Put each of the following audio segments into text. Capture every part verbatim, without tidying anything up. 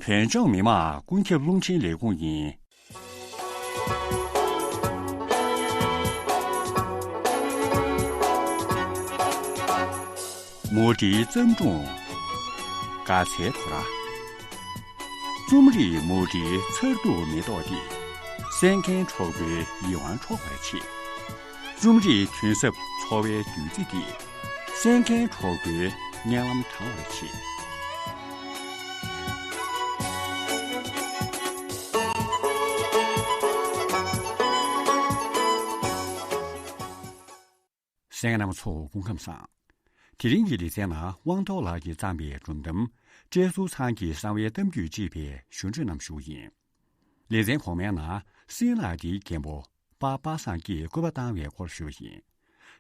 བོད་ལྗོངས་མི་དམངས་ཀུན་ཁྱབ་རླུང་འཕྲིན་ལས་ཁུངས་ཡིན། མུ་འབྲེལ་བརྩམས་སྒྲུང་། དགའ་ཚལ་དོ་ར། རྩོམ་རིག་མུ་འབྲེལ་མཚར་སྡུག་མེ་ཏོག་འདི། གསན་མཁན་གྲོགས་པོའི་ཡིད་དབང་འཕྲོག་པར་བྱེད། རྩོམ་རིག་དོན་ཟབ་འཚོ་བའི་བདུད་རྩི་འདི། གསན་མཁན་གྲོགས་པོའི་སྙན་ལམ་དྲང་བར་བྱེད། གསན་མཁན་རྣམ་པ་ཚོ་སྐུ་ཁམས་བཟང་། དེ་རིང་གི་ལེ་ཚན་ནང་དབང་ཐོག་ལགས་ཀྱིས་བརྩམས་པའི་སྒྲུང་གཏམ། བཀྲས་ཟུར་ཚང་གི་གསང་བའི་གཏམ་རྒྱུད་ཅེས་པའི་ཞུ་འཕྲོས་རྣམས་ཞུ་གི་ཡིན། ལེ་ཚན་གོང་མའི་ནང་སྲིན་ལག་འདིའི་རྒན་པོ་པ་པ་སངས་ཀྱིས་སྐུད་པ་བཏང་བའི་སྐོར་ཞུས་པ་ཡིན།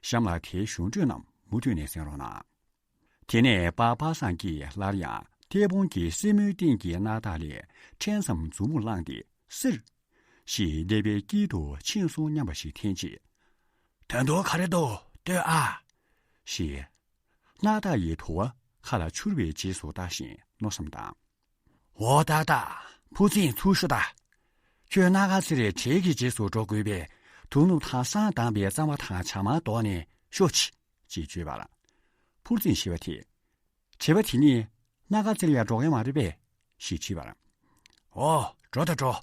གཤམ་ལ་དེའི་ཞུ་འཕྲོས་རྣམས་མུ་མཐུད་ནས་གསན་རོགས་གནང་། དེ་ནས་པ་པ་སངས་ཀྱིས་སླར་ཡང་ཐལ་སྤུང་གི་སེན་མོའི་སྟེང་གི་སྣ་ཐག་ལས་ཕྲན་ཙམ་མཛུབ་མོ་བླངས་ཏེ། སིར། ཞེས་སླེ་པའི་དཀྱིལ་དུ་ཕྱིན་སོང་སྙམ་པ་ཞིག་འཐེན་རྗེས། དོན་དུ་ག་རེ་འདུག་ལྟོས་ཨ། ཞེས། སྣ་ཐག་ཡི་དུ་བ་ཁ་ལ་འཕྱུར་བའི་རྗེས་སུ་བལྟ་བཞིན་མནོ་བསམ་བཏང་། འོ་ཏག་ཏག། ཕུར་ཚིང་ཚུར་ཤོག་ད། ཁྱོད་སྣ་ཁ་ཚེ་རིང་བྲེལ་གྱི་རྗེས་སུ་འགྲོ་དགོས་པས། དོ་ནུབ་ཐང་སང་བཏང་བའི་རྩམ་པ་དང་ཇ་མར་དོགས་ནས་ཤོག་ཅིག། ཅེས་བརྗོད་པར། ཕུར་ཚིང་ཞེས་པ་དེས། བྱེད་པ་དེ་ཉིད་སྣ་ཁ་རྩེར་ཡང་འགྲོ་མཁན་མ་རེད་པས། ཞེས་དྲིས་པར། འོ། འགྲོ་ད་འགྲོ།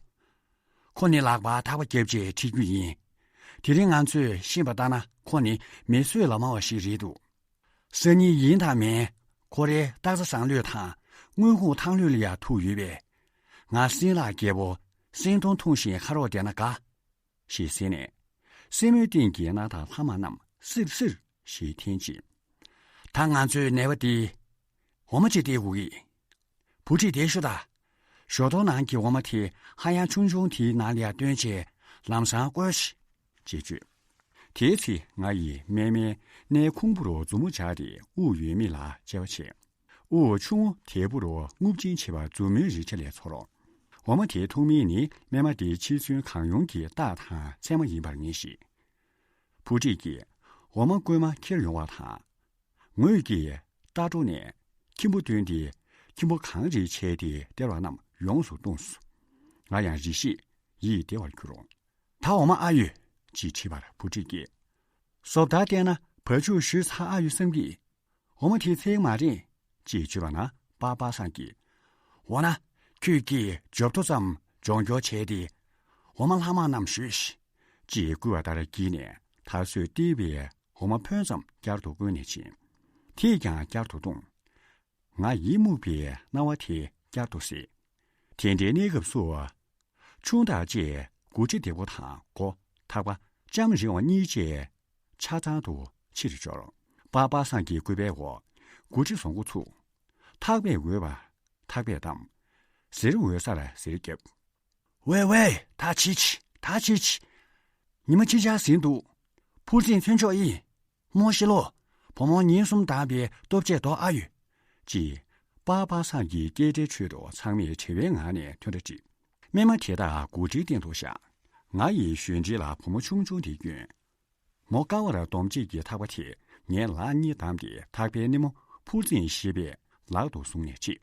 ཁོ་ནི་ལག་པར་ཐག་པ་བརྒྱབ་རྗེས་ཁྲིད་རྒྱུ་ཡིན། དེ་རིང་ང་ཚོས་ཤེས་པ་ལྟར་ན་ཁོ་ནི་མི་གསོད་ལག་དམར་བ་ཞིག་རེད་འདུག། སང་ཉིན་ཡིན་དང་མིན་ཁོ་རའི་སྟག་རྩེ་བཟང་ལོས་དང་དངུལ་ཁུག་ཐང་ལོས་ལ་ཡང་ཐུག་ཡོད་པས། ང་སྲིན་ལག་རྒྱལ་པོ་སེང་གདོང་འཐུང་བཞིན་ཁ་རོག་བསྡད་ན་དགའ། ཞེས་ཟེར་ནས། སེན་མོའི་སྟེང་གི་སྣ་ཐག་ལྷག་མ་རྣམས་སིར་སིར་ཞེས་འཐེན་ཅིང་། ད་ང་ཚོའི་ནད་པ་འདི། འོ་མ་ཅིག་སྟེར་དགོས་ཀྱི། བུ་ཁྲིད་དེ་ཤོག་ད། ཞོ་ཏོག་ནང་གི་འོ་མ་དེ་ཧ་ཡང་ཆུང་ཆུང་དེའི་ནང་ལ་ཡར་བཏོན་བྱས་ལམ་སང་བསྐོལ་ཞིག། ཅེས་བརྗོད། དེའི་ཚེ་ང་ཡིས་སྨན་མའི་སྣའི་ཁུང་བུ་རུ་མཛུབ་མོ་སྦྱར་ཏེ་དབུགས་ཡོད་མེད་ལ་དཔྱད་པ་བྱས། དབུགས་ཆུང་ངུ་དལ་བུ་རུ་རྔུབ་ཅིང་བྱེད་པ་མཛུབ་མོའི་རིག་ཆ་ལས་ཚོར། འོ་མ་དེ་འཐུང་མིན་ནི་སྨན་མ་དེའི་འཆི་གསོན་གང་ཡོང་གི་རྟགས་དང་མཚན་མ་ཡིན་པར་ངེས་ཤིང་། བུ་ཁྲིད་ཀྱིས་འོ་མ་བསྐོལ་མ་ཁྱེར་ཡོང་བ་དང་། ངོས་ཀྱིས་ལྟག་འགྲོ་ནས་ཁྱིམ་པོ་བཏོན་ཏེ་ཁྱིམ་པོ་གང་རེ་བྱས་ཏེ་སྟེར་བ་རྣམས་ཡོངས་སུ་བཏུངས་སོ། ང་ཡང་རེ་ཞིག་ཡིད་བདེ་བར་གྱུར། ད་འོ་མ་ཨ་ཡོད། ཅེས་དྲིས་པར་བུ་ཁྲིད་ཀྱིས། བཟོ་ལྟ་བལྟས་ན་བ་ཕྱུགས་ཞུས་ཚར་ཨ་ཡོད་བསམ་གྱིས། འོ་མ་དེ་ཚད་མ་རེད། ཅེས་བརྗོད་པ་ན་པ་པ་སངས་ཀྱིས། འོ་ན། ཁྱོད་ཀྱིས་འཇོབ་ཐོ་ཙམ་སྦྱོང་སྐྱོར་བྱས་ཏེ། འོ་མ་ལྷག་མ་རྣམས་ཞུས་ཤིག། ཅེས་བསྐུལ་བ་ལྟར་བགྱིས་ནས་ད་གཟོད་སྟེར་བའི་འོ་མ་ཕོན་ཙམ་བསྐྱར་དུ་བསྐོལ་ནས་ཕྱིན། དེས་ཀྱང་བསྐྱར་དུ་བཏུངས། ང་ཡིད་མུག་པའི་སྣང་བ་དེ་བསྐྱར་དུ་གཟིགས། དེ་འདྲའི་གནས་སྐབས་སུ། ཆུང་བདག་བཅས་འགོ་ཁྲིད་སྡེ་པོ་དང་སྒོ་ཐག་པ་ལྕམ་རིང་བ་གཉིས་བཅས་ཆ་ཚང་དུ་ཕྱིར་འབྱོར། པ་པ་སངས་ཀྱི་སྐུད་པའི་འོག་འགོ་ཁྲིད་བཟང་པོ་ཚུགས། ཐག་པས་འོས་པ་ཐག་པས་བསྡམས། གཟེར་འོས་ས་ལ་གཟེར་བརྒྱབ། ཝེ་ཝེ། ད་ཕྱིས་ཕྱིས། ད་ཕྱིས་ཕྱིས། ཉི་མ་ཅི་ཆགས་ཟིན་འདུག། ཕུར་ཚིང་ཐོན་ཆོག་ཡིན། རྨོ་ཤི་ལོ། བུ་མོ་ཉིན་གསུམ་བདམས་པའི་ལྟོ་ཆས་དོ་ཨ་ཡོད། ཅེས། པ་པ་སངས་ཀྱི་སྐད་སྒྲའི་ཁྲོད་དུ་ཚང་མས་བྲེལ་བའི་ངང་ནས་ཐོན་སྒྲ་བསྒྲིགས། སྨན་མ་དེ་དག་སྒོ་ཁྲིའི་སྟེང་དུ་བཞག། ང་ཡིས་ཞོན་ཁྲིའི་ལ་བུ་མོ་ཆུང་ཆུང་དེ་བསྐྱོན། མོ་ཀ་བར་སྡོམ་བྱེད་ཀྱི་ཐག་པ་དེས་ངའི་ལག་གཉིས་བསྡམས་ཏེ་ཐག་པའི་སྣེ་མོ་ཕུར་ཚིང་ཞེས་པའི་ལག་ཏུ་བཟུང་ནས་ཕྱིས།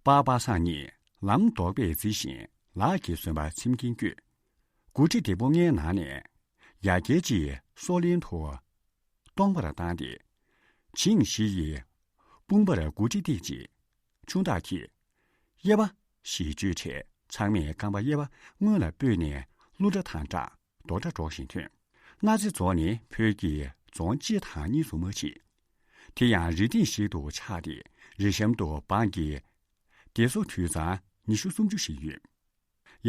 པ་པ་སངས་གཉིས་ལམ་རྡོག་པས་བརྫིས་ཤིང་ལག་གི་ཟོན་པ་ཚིམ་གྱིན་བསྐྱོད། འགོ་ཁྲིད་སྡེ་པོ་ལྔའི་ནང་ནས་ཡ་གྱལ་གྱིས་སོ་གླིང་དུ་སྟོང་པར་བཏང་སྟེ། བྱིངས་བཞི་ཡི་དཔུང་པར་འགོ་ཁྲིད་སྟེགས་གཅིག། ཆུང་བདག་གིས། གཡས་པ། ཞེས་བརྗོད་བྱས་ཚང་མས་རྐང་པ་གཡས་པ་སྔོན་ལ་སྤོས་ནས་གླུ་སྒྲ་དང་སྦྲགས་རྡོག་སྒྲ་སྒྲོག་བཞིན་ཐོན། གནའ་རྫི་རྫོང་ནི་བོད་ཀྱི་རྫོང་སྤྱི་དང་གཉིས་སུ་མ་མཆིས། དེ་ཡང་རི་སྟེང་ཞིག་ཏུ་ཆགས་ཏེ་རི་གཤམ་དུ་འབངས་ཀྱི་སྡེ་གཟུགས་དུད་ཚང་ཉི་ཤུ་སུམ་ཅུ་ཞིག་ཡོད།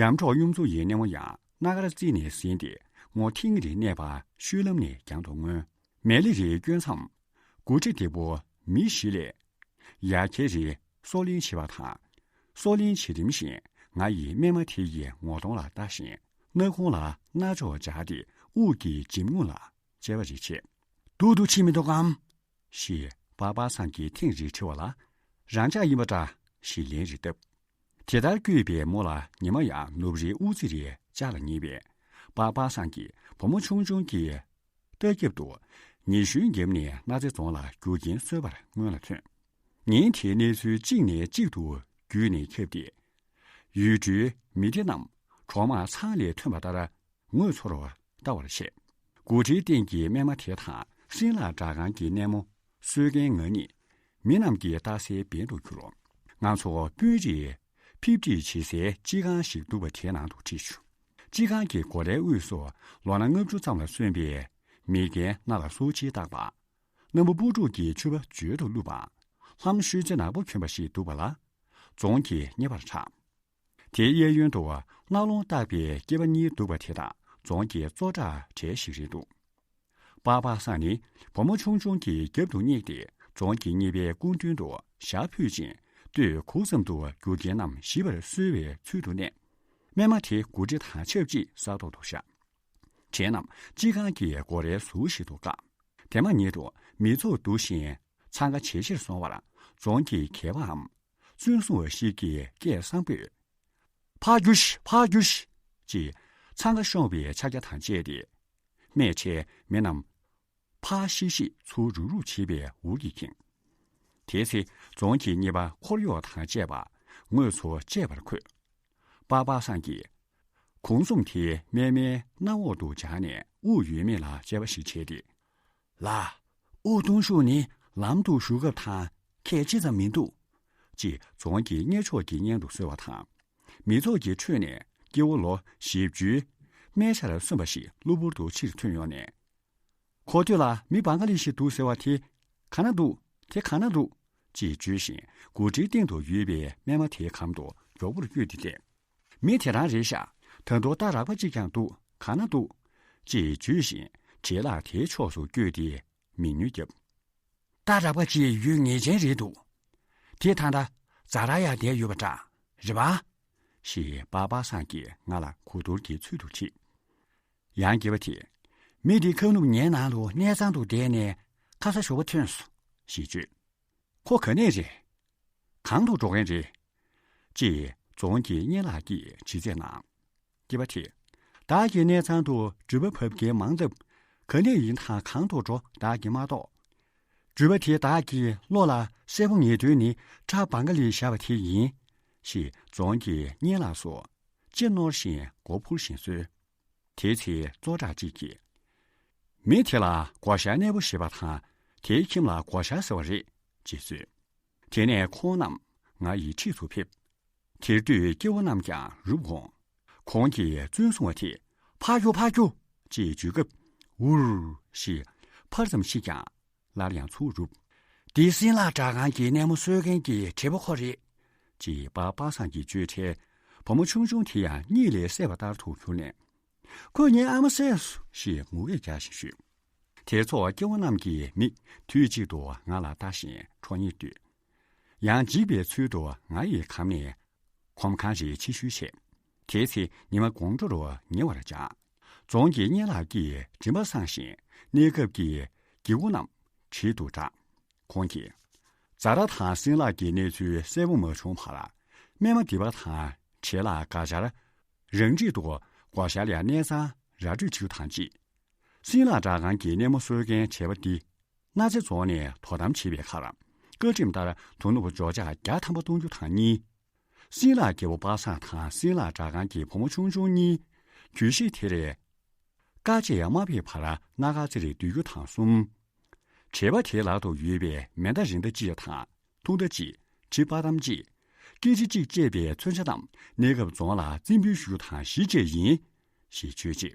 ཡར་འབྲོག་གཡུ་མཚོ་ཡི་སྣེ་མོ་ཡང་སྣ་དཀར་རྩེ་ནས་ཟིན་ཏེ་སྔོ་ཐིང་རི་གནས་པ་ཤུལ་ལམ་ནས་རྒྱང་དུ་མངོན། མེ་ལི་རིའི་སྐྱོད་མཚམས། འགོ་ཁྲིད་སྡེ་པོ་མི་བཞི་ལས། ཡ་གྱལ་རི་སོ་གླིང་བྱེད་པ་དང་། སོ་གླིང་བྱེད་རིམ་བཞིན་ང་ཡིས་སྨན་མ་དེ་ཡི་ངོ་གདོང་ལ་ལྟ་ཞིང་སྣ་ཁུང་ལ་རྣ་ཅོག་སྦྱར་ཏེ་དབུགས་ཀྱི་འཇིབ་རྔུབ་ལ་དཔྱད་པ་རེ་བྱས། སྡུག་ཏུ་ཕྱིན་མི་འདུག་གམ། ཞེས་པ་པ་སངས་ཀྱིས་ཐེངས་རེ་དྲི་བ་ལ། རང་འཇགས་ཡིན་པ་འདྲ་ཞེས་ལན་རེ་བཏབ། དེ་ལྟར་བསྐུལ་བས་མོ་ལ་ཉི་མ་ཡང་ནུབ་རིའི་དབུ་རྩེ་རེ་ལྕགས་ལ་ཉེ་བས། པ་པ་སངས་ཀྱིས་བུ་མོ་ཆུང་ཆུང་གི་ལྟག་རྒྱབ་ཏུ་ཉི་གཞོན་བརྒྱབ་ནས་གནའ་རྫི་རྫོང་ལ་རྒྱུག་རྐྱེན་བཟོས་པར་སྔོན་ལ་ཐོན། ཉིན་དེའི་གནས་ཚུལ་གཅིག་ནས་གཅིག་ཏུ་བརྒྱུད་ནས་ཁྱབ་སྟེ། ཡུལ་གྲུའི་མི་སྡེ་རྣམས་གྲོག་མ་ཚང་ལས་ཐོན་པ་ལྟར་ངོས་ཚོར་བ་ལྟ་བར་བཤད། དགུ་ཁྲིའི་སྟེང་གི་སྨན་མ་དེ་དང་སྲིན་ལག་སྦྲག་ཁང་གི་སྣེ་མོ་སྲོལ་མཁན་ང་གཉིས་མི་རྣམས་ཀྱིས་ལྟ་སའི་འབེན་དུ་གྱུར། ང་ཚོ་དཔོན་རིགས་ཕེབས་སྒྲིག་བྱེད་སའི་སྤྱི་ཁང་ཞིག་འདུག་པ་དེའི་ནང་དུ་ཁྲིད་བྱུང་། སྤྱི་ཁང་གི་སྒོ་རའི་དབུས་སུ་ལོ་ན་ལྔ་བཅུ་ཙམ་ལ་སོན་པའི་མི་རྒན་སྣ་ལ་སོ་ཕྱེ་བཏགས་པ། སྣམ་བུ་སྤུ་འཁྲུགས་ཀྱི་ཕྱུ་པ་བརྗོད་དུ་བླུགས་པ། ལྷམ་ཤོད་ཚད་ནག་པོ་གྱོན་པ་ཞིག་འདུག་པ་ལ། རྫོང་གིས་རྙེད་པར་གྲགས། དེའི་གཡས་གཡོན་དུ་རྣ་ལོང་བཏགས་པའི་སྐྱེས་པ་གཉིས་འདུག་པ་དེ་དག་རྫོང་གི་གཙོ་བདག་གྲས་ཤིག་རེད་འདུག་པ་པ་སངས་ནི་བུ་མོ་ཆུང་ཆུང་གི་རྒྱབ་ཏུ་བསྙེགས་ཏེ་རྫོང་གི་གཉེར་པའི་སྐུ་མདུན་དུ་ཞྭ་ཕུད་ཅིང་སྟོད་གུག་ཙམ་དུ་རྒྱུ་རྐྱེན་རྣམས་ཞིབ་པར་གསོལ་བའི་ཚུལ་དུ་གནས། སྨན་མ་དེ་དགུ་ཁྲི་དང་ཆབས་ཅིག་ས་ཐོག་ཏུ་བཞག་དྲེལ་རྣམས་སྤྱི་ཁང་གི་སྒོ་རའི་ཟུར་ཞིག་ཏུ་བཀག་དེ་མ་ཉིད་དུ་མི་ཚོགས་འདུ་ཞིང་འཚང་ཁ་ཇེ་ཆེར་སོང་བར་རྫོང་གི་མཁས་པའམ་བཙུན་སྲུང་བ་ཞིག་གིས་སྐད་བཟང་པོས། ཕར་རྒྱུགས་ཤིག་ཕར་རྒྱུགས་ཤིག་ཅེས་འཚང་ཁ་ཤོང་བའི་ཕྱག་རྒྱ་དང་བཅས་ཏེ། སྨད་ཆའི་མི་རྣམས་ཕར་ཤིག་ཤིག་ཚུར་རུབ་རུབ་བྱེད་པའི་འུར་གྱིས་ཁེངས། དེའི་ཚེ་རྫོང་གི་གཉེར་པ་འཁོར་གཡོག་དང་བཅས་པ་ངོས་སུ་བཅར་བར་འཁོད། པ་པ་སངས་ཀྱིས་གུག་ཙམ་དེ་སྨན་མའི་སྣ་འོག་ཏུ་སྦྱར་ནས་དབུགས་ཡོད་མེད་ལ་དཔྱད་པ་ཞིག་བྱས་ཏེ། ལགས། དབུགས་གཏོང་ཤུགས་ནི་ལམ་དུ་ཞུགས་སྐབས་དང་ཁྱད་ཅི་ཙམ་མི་འདུག་ཅེས་རྫོང་གི་གཉེར་ཕྱོགས་ཀྱི་སྙན་དུ་གསོལ་བ་དང་། མི་ཚོགས་ཀྱི་ཁྲོད་ནས་སྐྱེ་བོ་ལོ་བཞི་བཅུའི་སྨད་ཆར་སོན་པ་ཞིག་གློ་བུར་དུ་ཕྱིར་ཐོན་ཡོང་ནས། གོ་ཐོས་ལ་མི་བང་ག་ལི་ཞིག་འདུག་ཟེར་བ་དེ་ག་ན་འདུག་དེ་ག་ན་འདུག་ཅེས་བརྗོད་བཞིན་སྒོ་ཁྲིའི་སྟེང་དུ་ཡོད་པའི་སྨན་མ་དེའི་གམ་དུ་མགྱོགས་པོར་བསྐྱོད་དེ་བསྡད། མི་དེ་རང་རེད་ཤག་ད་དུང་རྟ་རགས་པ་གཅིག་ཀྱང་འདུག་ག་ན་འདུག་ཅེས་བརྗོད་བཞིན་བྲེལ་ལག་དེའི་ཕྱོགས་སུ་བསྐྱོད་དེ་མིག་ཉུལ་བརྒྱབ། རྟ་རགས་པ་ཅིག་ཡོད་ངེས་ཅན་རེད་འདུག་དེ་ད་ལྟ་ཛ་དྲག་ཡར་བསྡད་ཡོད་པ་འདྲ་རེད་པ། ཞེས་པ་པ་སངས་ཀྱིས་ང་ལ་གོ་བསྡུར་གྱི་ཚུལ་དུ་དྲིས། ཡང་སྐྱེས་པ་དེས། མི་འདི་ཁ་ནུབ་ངའི་ནང་དུ་གནས་ཚང་དུ་བསྡད་ནས་ཁ་ས་ཞོགས་པ་ཐོན་སོང་ཞེས་བརྗོད། ཁོ་ག་ནས་རེད། གང་དུ་འགྲོ་མཁན་རེད། ཅེས་རྫོང་གི་གཉེར་ལགས་ཀྱིས་དྲི་རྩད་གནང་། སྐྱེས་པ་དེས། བདག་གི་གནས་ཚང་དུ་འགྲུལ་པ་བབས་མཁན་མང་སྟབས་ག་ནས་ཡིན་དང་གང་དུ་འགྲོ་བདག་གིས་མ་གཏོགས། འགྲུལ་པ་དེས་བདག་གི་བློ་ལ་གསལ་པོ་ངེས་དོན་ནི་ཁྲ་བང་ག་ལི་བཞག་པ་དེ་ཡིན། ཞེས་རྫོང་གི་གཉེར་ལགས་སུ་ལྕེ་རྣོར་བཞིན་མགོ་འཕུར་བཞིན་གསོལ། དེའི་ཚེ་གཙོ་བདག་ཅིག་གིས། མི་དེ་ལ་སྒོ་ཤར་གནས་པོ་ཞེས་པ་དང་དེའི་ཁྱིམ་ལ་སྒོ་ཤར་ཟེར་བ་རེད་ཅེས་གསོལ། དེ་ནས་ཁོང་རྣམས་ང་ཡི་འཁྲིས་སུ་ཕེབས། དེར་འདུས་སྐྱེ་བོ་རྣམས་ཀྱང་རུབ་འོང་། ཁོང་གིས་བཙུན་སྲུང་བ་དེས་ཕར་རྒྱུགས་ཕར་རྒྱུགས་ཅེས་བརྗོད་སྐབས་འུར་ཞེས་ཕར་ཙམ་ཤིག་ཀྱང་སླར་ཡང་ཚུར་རུབ། འདི་སྲིན་ལག་སྦྲག་ཁང་གི་གནས་མོ་གསོལ་མཁན་གྱི་བྲེལ་པོ་ཁོ་རེད། ཅེས་པ་པ་སངས་ཀྱིས་བརྗོད་འཕྲལ། བུ་མོ་ཆུང་ཆུང་དེ་ཡང་གཉིད་ལས་སད་པ་ལྟར་དུ་གྱུར་ནས། ཁོས་ངའི་ཨ་མ་བསད་སོང་ཞེས་ངུ་སྐད་རྒྱག་བཞིན་ཤོད། དེ་ཚོ་སྐྱེ་བོ་རྣམས་ཀྱི་མིག་དུས་གཅིག་ཏུ་ང་ལ་ལྟ་བཞིན་ཁྲོ་གཉེར་བཏོད། ཡང་འཇིགས་པའི་ཚུལ་དུ་ང་ཡི་གམ་ནས་གོམ་གང་རེ་ཕྱི་བཤོལ་བྱས། དེའི་ཚེ་ཉི་མ་དགོང་དྲོ་རུ་ཉེ་བར་འཇགས། རྫོང་གི་གཉེར་ལགས་ཀྱིས་མགྲིན་པ་སངས་ཤིང་གནས་སྐབས་ཀྱི་གྱི་གུ་རྣམས་བྲིས་འདུག་གྲགས། ཁོང་གིས། ཛ་དྲག་དང་སྲིན་ལག་གི་གནས་ཚུལ་གསལ་པོ་མ་བྱུང་བར། སྨན་མ་སྡིག་པ་དང་བྲེལ་ལག་འགའ་ཆར་རང་འགྲིག་ཏུ་སྒོ་ཤར་ལ་གནས་ཚང་ར་སྤྲོད་བྱེད་རྒྱུ་དང་གཅིག་སྲིན་ལག་སྦྲག་ཁང་གི་གནས་མོ་གསོལ་མཁན་བྱས་པ་འདི། སྣ་རྩེ་རྫོང་ནས་དོ་དམ་བྱེད་པའི་ཁར། བཀའ་ཁྲིམས་ལྟར་དོ་ནུབ་འཇོག་ཆག་བརྒྱ་ཐམ་པ་གཏོང་རྒྱུ་དང་གཉིས། སྲིན་ལག་རྒྱལ་པོ་པ་སངས་དང་སྲིན་ལག་སྦྲག་ཁང་གི་བུ་མོ་ཆུང་ཆུང་གཉིས། གྱོད་གཞི་དེར། དཀའ་སྤྱད་མ་ཕེབས་བར་སྣ་ཁ་རྩེ་རུ་སྡོད་རྒྱུ་དང་གསུམ། བྱེད་པ་དེའི་ལག་ཏུ་ཡོད་པའི་མེ་མདའ་རིང་མདའ་གཅིག་དང་ཐུང་མདའ་གཅིག་ཁྲི་པ་ཏམ་གཅིག་སྐེ་ཅི་གཅིག་བཅས་པའི་མཚོན་ཆ་རྣམས་གནས་སྐབས་རྫོང་ལ་རྩིས་འབུལ་ཞུ་རྒྱུ་དང་གཞི་བཅས་ཡིན། ཞེས་བརྗོད་རྗེས་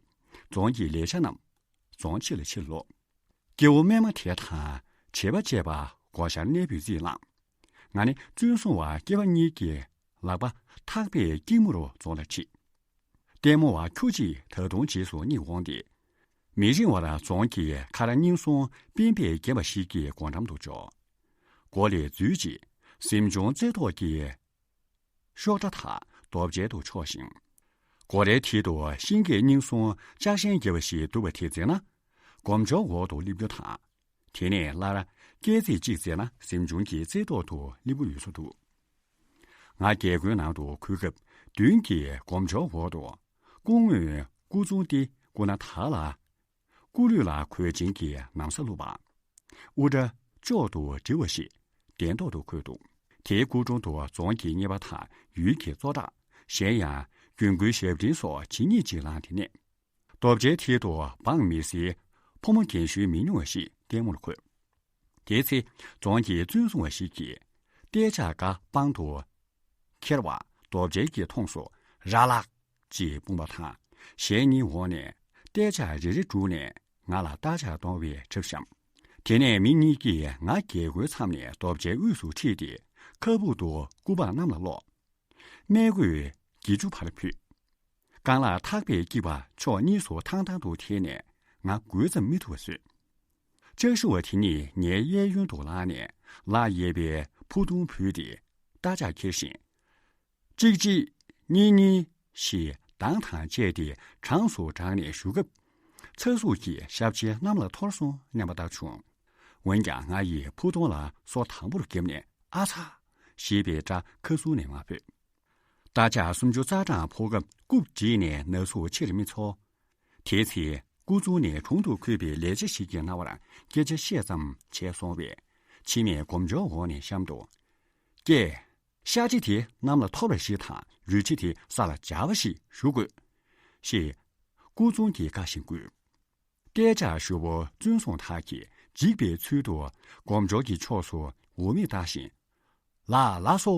རྫོང་གི་ལས་བྱ་རྣམས་རྫོང་ཕྱི་ལ་ཕྱིར་ལོག་སྐྱེ་བོ་སྨན་མ་དེ་དང་བྱེད་པ་བཅས་པ་སྒོ་ཤར་གནས་སྤོས་རྩིས་བླངས། ང་ནི་བཙུན་སྲུང་བ་སྐྱེས་པ་གཉིས་ཀྱི་ལག་པ་ཐག་པས་སྐྱིལ་མོ་རུ་རྫོང་ལ་ཁྲིད། ལྟད་མོ་བ་ཁྱུ་གཅིག་ད་དུང་རྗེས་སུ་སྙེག་འོང་སྟེ། མི་རིང་བར་རྫོང་གི་ཁ་ར་རྙིང་སྲུང་སྤེན་པས་བརྒྱན་པ་ཞིག་གི་སྒོ་འགྲམ་དུ་འབྱོར། སྒོ་ལས་འཛུལ་རྗེས་གཟིམ་ཆུང་རྩེ་ཐོག་གི་གཤོག་སྒྲ་དང་རྡོ་གཅལ་དུ་ཕྱོགས་ཤིང་། སྒོ་རའི་མཐིལ་དུ་ཤིང་སྐས་རྙིང་སྲུང་ལྕགས་ཞེན་རྒྱས་པ་ཞིག་འདུག་པ་དེ་འཛེགས་ན། སྒོམ་ཆུང་འོག་ཏུ་སླེབས་རྒྱུ་དང་། དེ་ནས་སླར་སྐས་རྩིག་གཅིག་འཛེགས་ན་གཟིམ་ཆུང་གི་རྩེ་ཐོག་ཏུ་སླེབས་ཀྱི་ཡོད་ས་འདུག་ང་རྒྱལ་སྒོའི་ནང་དུ་འཁོད་སྐབས་མདུན་གྱི་སྒོམ་ཆུང་འོག་ཏུ་སྐུ་ངོས་སྐུ་གཟུངས་ཏེ་སྐུ་ན་དར་ལ། སྐུ་ལུས་ལ་གོས་ཆེན་གྱི་ན་བཟའ་བླུགས་པ། དབུ་སྐྲ་ལྕོག་ཏུ་དྲིལ་བ་ཞིག་གདན་ཐོག་ཏུ་འཁོད་འདུག་དེའི་སྐུ་དྲུང་དུ་རྫོང་གི་གཉེར་པ་དང་ཡུལ་གྱི་གཙོ་བདག་ གཞན་ཡང་རྒྱུན་བཀོལ་ཞབས་འདྲེན་སོགས་ཇི་སྙེད་ཅིག་ལངས་དེ་ནས། རྡོ་བཅལ་མཐིལ་དུ་སྦང་མི་སེར་ཕོ་མོ་རྒན་གཞོན་མི་ཉུང་བ་ཞིག་ལྟད་མོར་འཁོད། དེའི་ཚེ་རྫོང་གི་བཙོན་སྲུང་བ་ཞིག་གིས་ཏའེ་ཅཱ་ཀ་པང་དུ་ཁྱེར་བ་རྡོ་བཅལ་གྱི་མཐོངས་སུ་ར་ལག་ཅེས་སྤུངས་པ་དང་། གཞན་གཉིས་འོངས་ནས་ཏའེ་ཅཱ་རེ་རེ་བསྒྲུགས་ནས་ང་ལ་རྟ་ལྕག་གཏོང་བའི་གྲབས་བཤམས། དེ་ནས་མི་གཉིས་ཀྱིས་ང་རྒྱལ་སྒོའི་མཚམས་ནས་རྡོ་བཅལ་དབུས་སུ་ཁྲིད་དེ་ཁ་སྦུག་ཏུ་སྐུ་པར་གནམ་ལ་སློག། སྨད་གོས་གྱི་ཅུ་ཕར་ཕུད། རྐང་ལག་ཐག་པས་བཀྱིགས་པ་ཕྱོགས་གཉིས་སུ་ཐང་ཐང་དུ་འཐེན་ནས་ང་འགུལ་ཙམ་མི་ཐུབ་པ་བཟོས། ལྕགས་ཞུ་བ་དེ་གཉིས་ངའི་གཡས་གཡོན་དུ་ལངས་ནས་ལག་གཡས་པས་ཕུ་ཐུང་བུད་དེ་རྟ་ལྕག་འཁྱེར་བཞིན། གཅིག་གཅིག་གཉིས་གཉིས་ཞེས་གདངས་དང་བཅས་ཏེ་གྲངས་སུ་བགྲངས་ནས་ཞུ་སྐབས། ཚ་ཟུག་གིས་ཞབས་ཕྱི་གནམ་ལ་འཐོར་སོང་སྙམ་པ་ལྟར་བྱུང་། འོན་ཀྱང་ང་ཡིས་ཕུ་ཐུང་ལ་སོ་དང་པོར་བརྒྱབ་ནས་ཨ་ཚ་ཞེས་པའི་སྒྲ་ཁ་ཟུར་ནས་མ་ཕོད། རྟ་ལྕག་སུམ་ཅུ་རྩ་གྲངས་ཕོག་སྐབས་རྐུབ་བསྒྲིལ་ནས་ན་ཟུག་ཕྱིར་མི་ཚོར། དེའི་ཚེ་སྐུ་བཙུན་ནས་དྲུང་དུ་འཁོད་པའི་ལས་བྱེད་ཞིག་གི་རྣ་བར་སྐད་ཆ་བཤད་ཙམ་བྱས་སོང་བས། མཆི་མས་སྒོམ་ཆུང་འོག་ནས་བཤམས་འདུག། ཀྱེ། ཤ་ཁྲི་དེ་གནམ་ལ་ཐོབ་པ་ཞིག་དང་རུས་ཁྲི་དེ་ས་ལ་འབྱར་བ་ཞིག་བཞུགས་དགོས། ཞེས་སྐུ་བཙུན་གྱིས་བཀའ་བཞིན་བསྐུལ། ཏའེ་ཅཱ་ཞུ་བོ་བཙོན་སྲུང་དག་གིས་འཇིགས་པའི་ཚུལ་དུ་སྒོམ་ཆུང་གི་ཕྱོགས་སུ་འོ་མས་བཏགས་ཤིང་། ལགས་ལགས་སོ།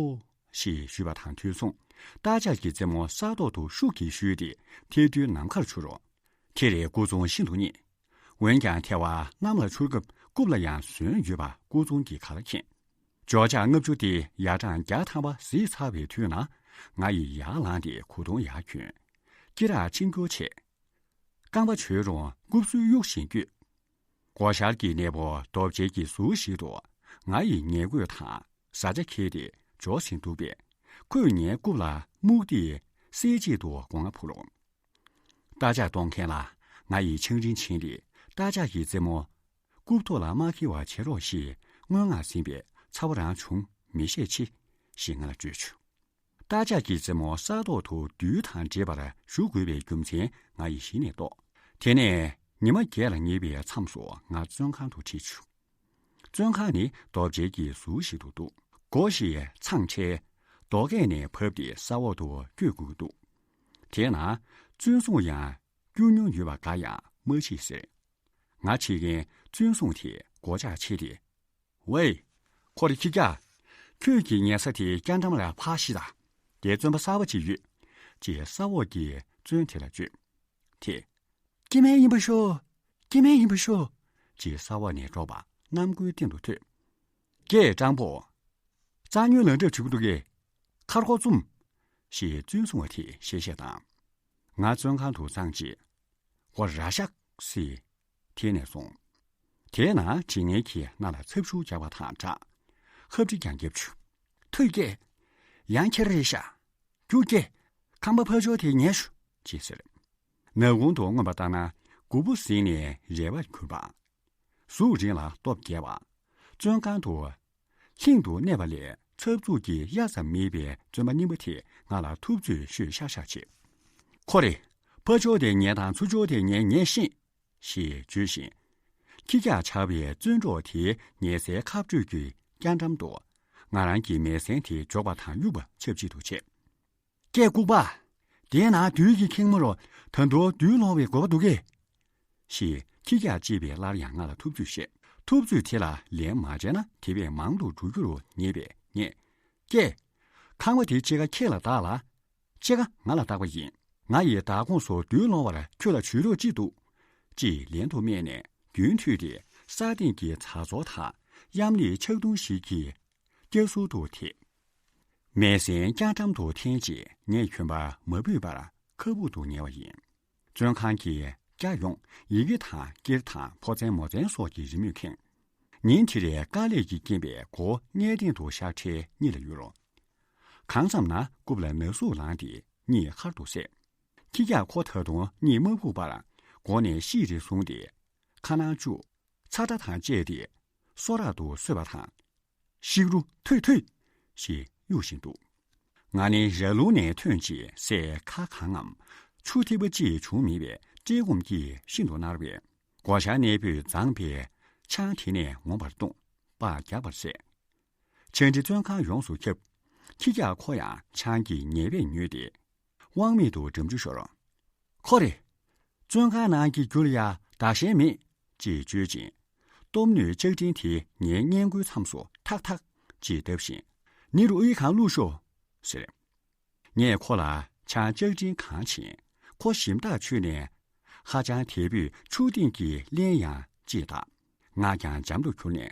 ཞེས་ཞུས་པ་དང་དུས་མཚུངས་རྟ་ལྕག་གི་རྩེ་མོ་ས་ཐོག་ཏུ་ཤུགས་ཀྱིས་གཞུས་ཏེ་ཐལ་རྡུལ་ནམ་མཁར་འཕྱུར་རོ། དེ་རེད། སྐུ་བཙུན་ཤིན་ཏུ་མཉེས། འོན་ཀྱང་ཐལ་བ་གནམ་ལ་འཕྱུར་སྐབས་རྐུབ་ལ་ཡང་ཟོན་ཡོད་པ་སྐུ་བཙུན་གྱིས་ག་ལ་མཁྱེན། སྒྱོགས་ལྕགས་ལྔ་བཅུ་དེ་ཡར་གྲངས་བརྒྱ་ཐམ་པ་གཟིགས་ཚར་བའི་དུས་ན། ང་ཡིས་ཡར་ལངས་ཏེ་གོས་ཐུང་ཡར་གྱོན། སྐེ་རགས་ཕྱིར་འགྱུར་བྱས། རྐང་པ་བྱོལ་རུང་རྐུབ་སུལ་གཡུག་བཞིན་བསྐྱོད། སྒོ་ཤར་གྱི་གནས་སྤོ་རྡོ་བཅལ་གྱི་ཟུར་ཞིག་ཏུ་ང་ཡི་ཉལ་གོས་དང་བཟའ་བཅའ་ཁྱེར་ཏེ་འབྱོར་ཟིན་འདུག་པས། ཁོས་ངའི་རྐུབ་ལ་སྨུག་ཏིག་སེར་བྱེས་དུ་སྒོ་ང་ཕུ་རུ། རྟ་ལྕག་གཏོང་མཁན་ལ་ང་ཡིས་ཆང་རིན་བྱིན་ཏེ་རྟ་ལྕག་གི་རྩེ་མོ་རྐུབ་ཐོག་ལ་མ་འཁེལ་བ་བྱེད་རོགས་ཞེས་སྔོན་མངགས་ཟིན་པས་ཚ་བོ་རང་བྱུང་མི་ཤེས་ཆེ་ཞེས་ང་ལ་བརྗོད་བྱུང་། རྟ་ལྕག་གི་རྩེ་མོ་ས་ཐོག་ཏུ་རྡུལ་དང་འདྲེས་པར་ཞུ་དགོས་པའི་རྒྱུ་མཚན་ང་ཡིས་གཞི་ནས་རྟོགས། དེ་ནས་ཉི་མ་བརྒྱད་ལ་ཉེ་བའི་མཚམས་སུ་ང་བཙོན་ཁང་དུ་ཁྲིད་བྱུང་། བཙོན་ཁང་ནི་རྡོ་བཅལ་གྱི་ཟུར་ཞིག་ཏུ་འདུག། སྒོ་ཞིག་འཚང་ཁྲལ་རྡོ་སྐས་ནས་བབས་ཏེ་ས་འོག་ཏུ་བསྐྱོད་དགོས་ཀྱི་འདུག། དེས་ན་བཙོན་སྲུང་ཡང་སྐྱུར་མྱོང་ཡོད་པ་འགའ་ཡང་མ་མཆིས་ཟེར། ང་ཁྲིད་མཁན་བཙོན་སྲུང་དེས་སྒོ་ལྕགས་ཕྱེ་སྟེ། ཝེ། ཁོ་རེ་ཁྱི་སྐྱག། ཁྱོད་ཀྱི་ཉལ་ས་དེ་རྐྱང་འགྲམ་ལ་ཕར་ཤི་ད། དེ་བཙོན་པ་གསར་པ་ཅིག་ཡོད། ཅེས་ས་འོག་གི་བཙོན་དེ་ལ་བརྗོད། དེས། སྐྱེ་དམན་ཡིན་པ་ཤོག། སྐྱེ་དམན་ཡིན་པ་ཤོག། ཅེས་ས་འོག་ནས་སྒྲོག་པ་རྣམ་ཀུན་སྟེང་དུ་ཐོས། ཀྱེ་སྤྲང་པོ། རྩ་ཉོན་ལ་འདྲ་བྱེད་ཀྱི་འདུག་གས། ཁ་རོག་བཙུམ། ཞེས་བཙོན་སྲུང་བ་དེས་གཤེ་གཤེ་བཏང་། ང་བཙོན་ཁང་དུ་བརྫངས་རྗེས། ཁོ་ར་ཤག་སེ། དེད་ནས་སོང་། དེས་ན་དྲི་ངན་གྱིས་སྣ་ལ་ཚབ་ཞུགས་རྒྱག་པ་དང་སྦྲགས། ཧབ་དྲི་ཀྱང་བརྒྱབ་བྱུང་། ཐུགས་ཀྱིས། ཡང་ཁྱེར་རེད་ཤག། རྒྱུགས་ཀྱིས། ཁང་པ་ཕར་ཕྱོགས་དེ་ཉལ་ཤོག་ཅེས་ཟེར། ནག་ཁུང་དུ་མངོན་པ་ལྟར་ན་སྒུར་པོ་ཟིན་ནས་རལ་པ་ཁུར་བ། གཟུགས་རིང་ལ་སྟོབས་རྒྱས་པ། བཙོན་ཁང་དུ། ལྷིང་དུ་གནས་པ་ལས་འཚབ་འཚུབ་ཀྱི་གཡའ་ཙམ་མེད་པའི་བཙོན་པ་རྙིང་པ་དེས་ང་ལ་ཐུབ་ཚོད་ཤོད་ཤག་ཤག་བྱེད། ཁོ་རེ། ཕར་ཕྱོགས་དེ་ཉལ་དང་ཚུར་ཕྱོགས་དེ་ཉལ་ཉལ་ཤེས། ཞེས་བརྗོད་བཞིན། ཁྱི་སྐྱག་ཆགས་པའི་བཙོན་གྲོགས་དེའི་ཉལ་སའི་ཁ་སྤྲོད་ཀྱི་རྐྱང་འགྲམ་དུ། ང་རང་གི་མལ་གཟན་དེ་འཇོག་པ་དང་གཡུག་པ་ཆབས་ཅིག་ཏུ་བྱས། ཀྱེ་ལྐུགས་པ། དེའི་ནང་རྡུལ་གྱི་ཁེངས་མོ་རུ་ད་དུང་རྡུལ་སློང་བའི་དགོས་པ་འདུག་གས། ཞེས་ཁྱི་སྐྱག་ཅེས་པས་སླར་ཡང་ང་ལ་ཐུབ་ཚོད་བཤད། ཐུབ་ཚོད་དེ་ལ་ལན་མ་བྱས་ན་དེ་བས་མང་དུ་འགྲོ་རྒྱུ་རུ་ངེས་པས་ངས། ཀྱེ། ཁང་པ་དེ་གཅིག་ཁ་ཁྱེད་ལ་བདག་ལ། གཅིག་ཁ་ང་ལ་བཏགས་པ་ཡིན། ང་ཡི་བདག་ཁོངས་སུ་རྡུལ་སློང་བར་ཁྱོད་ལ་ཇུས་གཏོགས་ཅི་འདུག། ཅེས་ལན་དུ་སྨྲས་ནས་རྒྱུན་མཐུད་དེ་ས་སྟེང་གི་ཛ་ཛོར་དང་གཡམ་ལིག་ཆག་ཐུང་ཞིག་གིས་སྐྱ་ཟུར་དུ་དེད། མལ་གཟན་རྐྱང་འགྲམ་དུ་འཐེན་རྗེས་ངས་གྱོན་པ་མ་ཕུད་པར་ཁ་སྦུག་ཏུ་ཉལ་བ་ཡིན། བཙོན་ཁང་གི་སྐྱ་ཡོངས་ཡི་གེ་དང་སྐེར་དང་ཕོ་མཚན་མོ་མཚན་སོགས་ཀྱི་རི་མོས་ཁེངས། ཉིན་དེ་རའི་དཀའ་ལས་ཀྱི་རྐྱེན་པས་མགོ་བོ་སྔས་སྟེང་དུ་བཞག་འཕྲལ་གཉིད་ལ་ཡུར་རོ། གང་ཙམ་ན་རྐུབ་ལ་ན་ཟུག་ལངས་ཏེ་གཉིད་ཁར་དུ་བསད། ཁྱི་སྐྱག་ཁོ་ད་དུང་གཉིད་མ་ཁུག་པར་མགོ་ནས་གཤིད་རེ་བཟུང་སྟེ་ཁ་ནང་བཅུག་ཚ་སྒྲ་དང་བཅས་ཏེ་སོ་རག་ཏུ་གསོད་པ་དང་། ཤིག་རུ་ཐོད་ཐོད་ཞེས་གཡུག་བཞིན་འདུག། ང་ནི་ར་ལུང་ནས་ཐོན་རྗེས་སའི་ཁ་གང་ངམ་ཆུ་ཐིགས་པ་གཅིག་བྱུང་མེད་པས་བཀྲེས་སྐོམ་གྱིས་ཤིན་ཏུ་མནར་བས་སྒོ་ཤར་གནས་སྤོས་བརྫངས་པའི་ཆང་དེ་ནས་ངོམས་པར་བཏུང་། པགས་རྒྱག་པར་བྱས། ཆང་དྲི་བཙོན་ཁང་ཡོངས་སུ་ཁྱབ། ཁྱི་སྐྱག་ཁོ་ཡང་ཆང་གི་ཉེས་པས་མྱོས་ཏེ། དབང་མེད་དུ་འགྲམ་ཆུ་ཤོར། ཁོ་རེ། བཙོན་ཁང་ནང་གི་རྒྱུ་ལ་ཡ་བདག་ཞེན་མེད། ཅེས་བརྗོད་ཅིང་། སྟོབས་ནུས་ལྕགས་ཀྲིན་དེ་ངའི་སྔས་མགོའི་མཚམས་སུ་ཐག་ཐག་ཅེས་བརྡབས་ཤིང་། ནི་རུ་ཨི་གང་བླུགས་ཤོག་ཟེར། ངས་ཁོ་ལ་ཆང་ལྕགས་ཀྲིན་གང་བྱིན། ཁོ་ཞིམ་ཐག་ཆོད་ནས། ཧ་ཅང་དལ་བུས་ཆུ་སྟེང་གི་རླན་ཡང་ཅེས་བཏགས། ང་ཀྱང་འཇམ་དུ་གྱུར་ནས།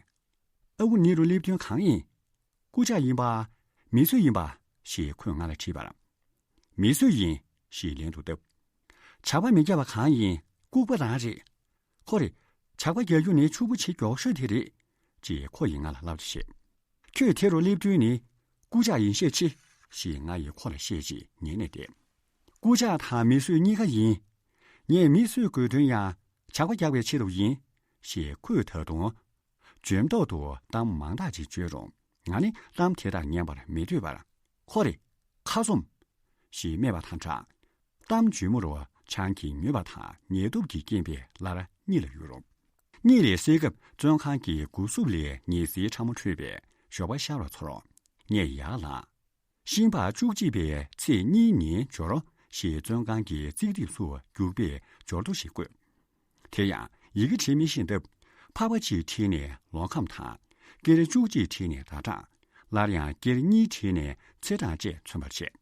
ཨ་ཁུ་ནི་རུ་སླེབས་དོན་གང་ཡིན། རྐུབ་ཇག་ཡིན་པ། མི་གསོད་ཡིན་པ། ཞེས་ཁོས་ང་ལ་དྲིས་པར། མི་གསོད་ཡིན། ཞེས་ལན་དུ་བཏབ། ཇག་པ་མི་རྒྱག་པ་གང་ཡིན། ལྐུགས་པ་རང་རེད། ཁོ་རེ། ཇག་པ་རྒྱག་རྒྱུ་ནི་ཕྱུག་པོ་བྱེད་མགྱོགས་ཤོས་དེ་རེད། ཅེས་ཁོ་ཡིས་ང་ལ་ལབ་བྱས། ཁྱོད་དེ་རུ་སླེབས་དུས་ནི། རྐུབ་ཇག་ཡིན་ཤས་ཆེ། ཞེས་ང་ཡིས་ཁོ་ལ་བཤད་རྗེས་ཉན་ནས་བསྡད། རྐུབ་ཇག་དང་མི་གསོད་གཉིས་ཀ་ཡིན། ངས་མི་གསོད་དགོས་དོན་ཡང་ཇག་པ་རྒྱག་པའི་ཆེད་དུ་ཡིན། ཞེས་ཁོས་ད་དུང་། འཇོན་ཐོག་ཏུ་གཏམ་མང་དག་ཅིག་བརྗོད་རུང་། ང་ནི་གཏམ་དེ་དག་ཉན་པར་མི་འདོད་པར། ཁོ་རེ། ཁ་རྩོམ། ཞེས་སྨྲས་པ་དང་སྦྲགས། གཏམ་ལྗོན་མོ་རུ་ཆང་གིས་མྱོས་པ་དང་ཉེས་སྟོབས་ཀྱིས་རྐྱེན་པས་སླར་གཉིད་ལ་ཡུར་རུང་། གཉིད་ལས་སད་སྐབས་བཙོན་ཁང་གི་སྒོ་སྲུབས་ལས་ཉི་ཟེར་ཕྲ་མོ་འཕྲོས་པས་ཞོགས་པ་ཤར་བ་ཚོར། ངས་ཡར་ལངས། ཤིང་ལྤགས་བཅུ་གཅིག་པའི་ཚེས་གཉིས་ཉིན་འབྱོར། ཞེས་བཙོན་ཁང་གི་རྩིག་ལྡེབས་སུ་རྒྱུག་པས་འབྱོར་ཐོ་ཞིག་བཀོད། དེ་ཡང་ཡི་གེ་བྲིས་མི་ཤེས་སྟབས། ཕག་པ་གཅིག་བྲིས་ནས་ལོ་ཁམས་དང་། སྐྱེར་བཅུ་གཅིག་བྲིས་ནས་ཟླ་གྲངས། སླར་ཡང་སྐྱེར་གཉིས་བྲིས་ནས་ཚེས་གྲངས་བཅས་མཚོན་པར་བྱས།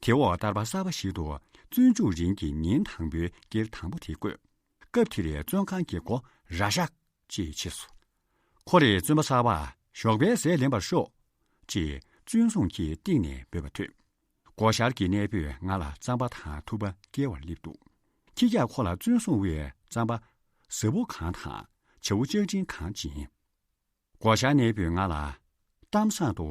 དེ་འོག་བསྟར་པ་གསར་པ་ཞིག་ཏུ་བཙོན་འཇུག་རིང་གི་ཉིན་དང་པོའི་སྐྱེར་དང་པོ་དེ་བཀོད། སྐབས་དེར་བཙོན་ཁང་གི་སྒོ་ར་ཤག་ཅེས་ཕྱེས་སོ། ཁོ་རེ་བཙོན་པ་གསར་པ་ཞོགས་པའི་ཟས་ལེན་པར་ཤོག་ཅེས་བཙོན་སྲུང་གིས་སྟེང་ནས་འབོད་པ་ཐོས། སྒོ་ཤར་གྱི་གནས་སྤོས་ང་ལ་རྩམ་པ་དང་ཐུག་པ་བསྐྱལ་བར་སླེབས་འདུག་ཁྱི་སྐྱག་ཁོ་ལ་བཙོན་སྲུང་བས་རྩམ་པ་ཟབ་པོ་གང་དང་བྱ་བོ་ལྕགས་ཀྲིན་གང་སྦྱིན། སྒོ་ཤར་གནས་སྤོས་ང་ལ་གཏམ་བཟང་དུ།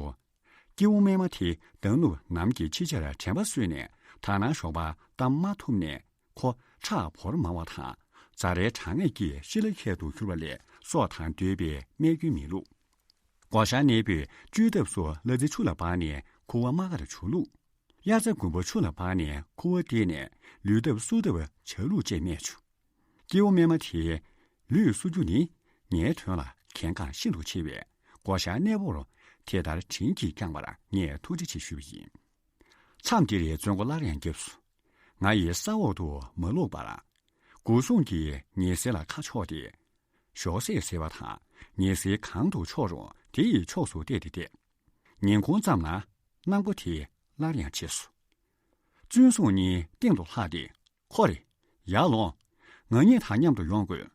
སྐྱེ་བོ་སྨན་མ་དེ་མདང་ནུབ་ནམ་གྱི་ཕྱི་ཆར་དྲན་པ་གསོས་ནས་ད་ནངས་ཞོགས་པ་གཏམ་མ་ཐུབ་ནས་ཁོ་ཁྲག་བོར་མང་བ་དང་རྫ་རའི་གྲང་ངད་ཀྱིས་ཤི་ལ་ཁད་དུ་གྱུར་པ་ལས་སྲོག་དང་འདོད་པའི་རྨས་སྐྱོན་མི་བླུགས། སྒོ་ཤར་གནས་སྤོས་བཅུ་ཐབས་སུ་གླ་རྩི་ཆུ་ལ་སྦངས་ནས་ཁུ་བ་དམར་ཁར་བྱུག་བླུགས། དབྱར་རྩྭ་དགུན་འབུ་ཆུ་ལ་སྦངས་ནས་ཁུ་བ་བཏེགས་ནས་ལུས་ཐབས་གསོ་ཐབས་བྱ་ལུགས་བཅས་སྨྲས་བྱུང་། སྐྱེ་བོ་སྨན་མ་དེས་ལུས་གསོ་རྒྱུ་ནི་ངའི་དོན་ལ་གལ་འགངས་ཤིན་ཏུ་ཆེ་བས་སྒོ་ཤར་གནས་སྤོར་དེ་ལྟར་དྲིན་གྱིས་བསྐྱངས་པར་ངས་ཐུགས་རྗེ་ཆེ་ཞུས་པ་ཡིན། མཚམས་འདིར་བཙོན་སྒོ་སླར་ཡང་བརྒྱབ་སོ། ང་ཡིས་ས་འོག་ཏུ་མ་བླུགས་པར། སྒོ་སྲུང་གིས་ཉི་ཟེར་ལ་ཁ་ཕྱོགས་ཏེ། ཞོགས་ཟས་ཟས་པ་དང་ཉི་ཟེར་གང་དུ་ཕྱོགས་རུང་དེ་ཡི་ཕྱོགས་སུ་བལྟས་ཏེ་བསྡད། ཉིན་གུང་ཙམ་ན་གནམ་སྒོ་དེ་སླར་ཡང་ཕྱེས་སོ། བཙོན་སྲུང་གཉིས་སྟེང་དུ་ལྷགས་ཏེ། ཁོ་རེ། ཡར་ལོངས། ང་གཉིས་དང་མཉམ་དུ་ཡོང་དགོས།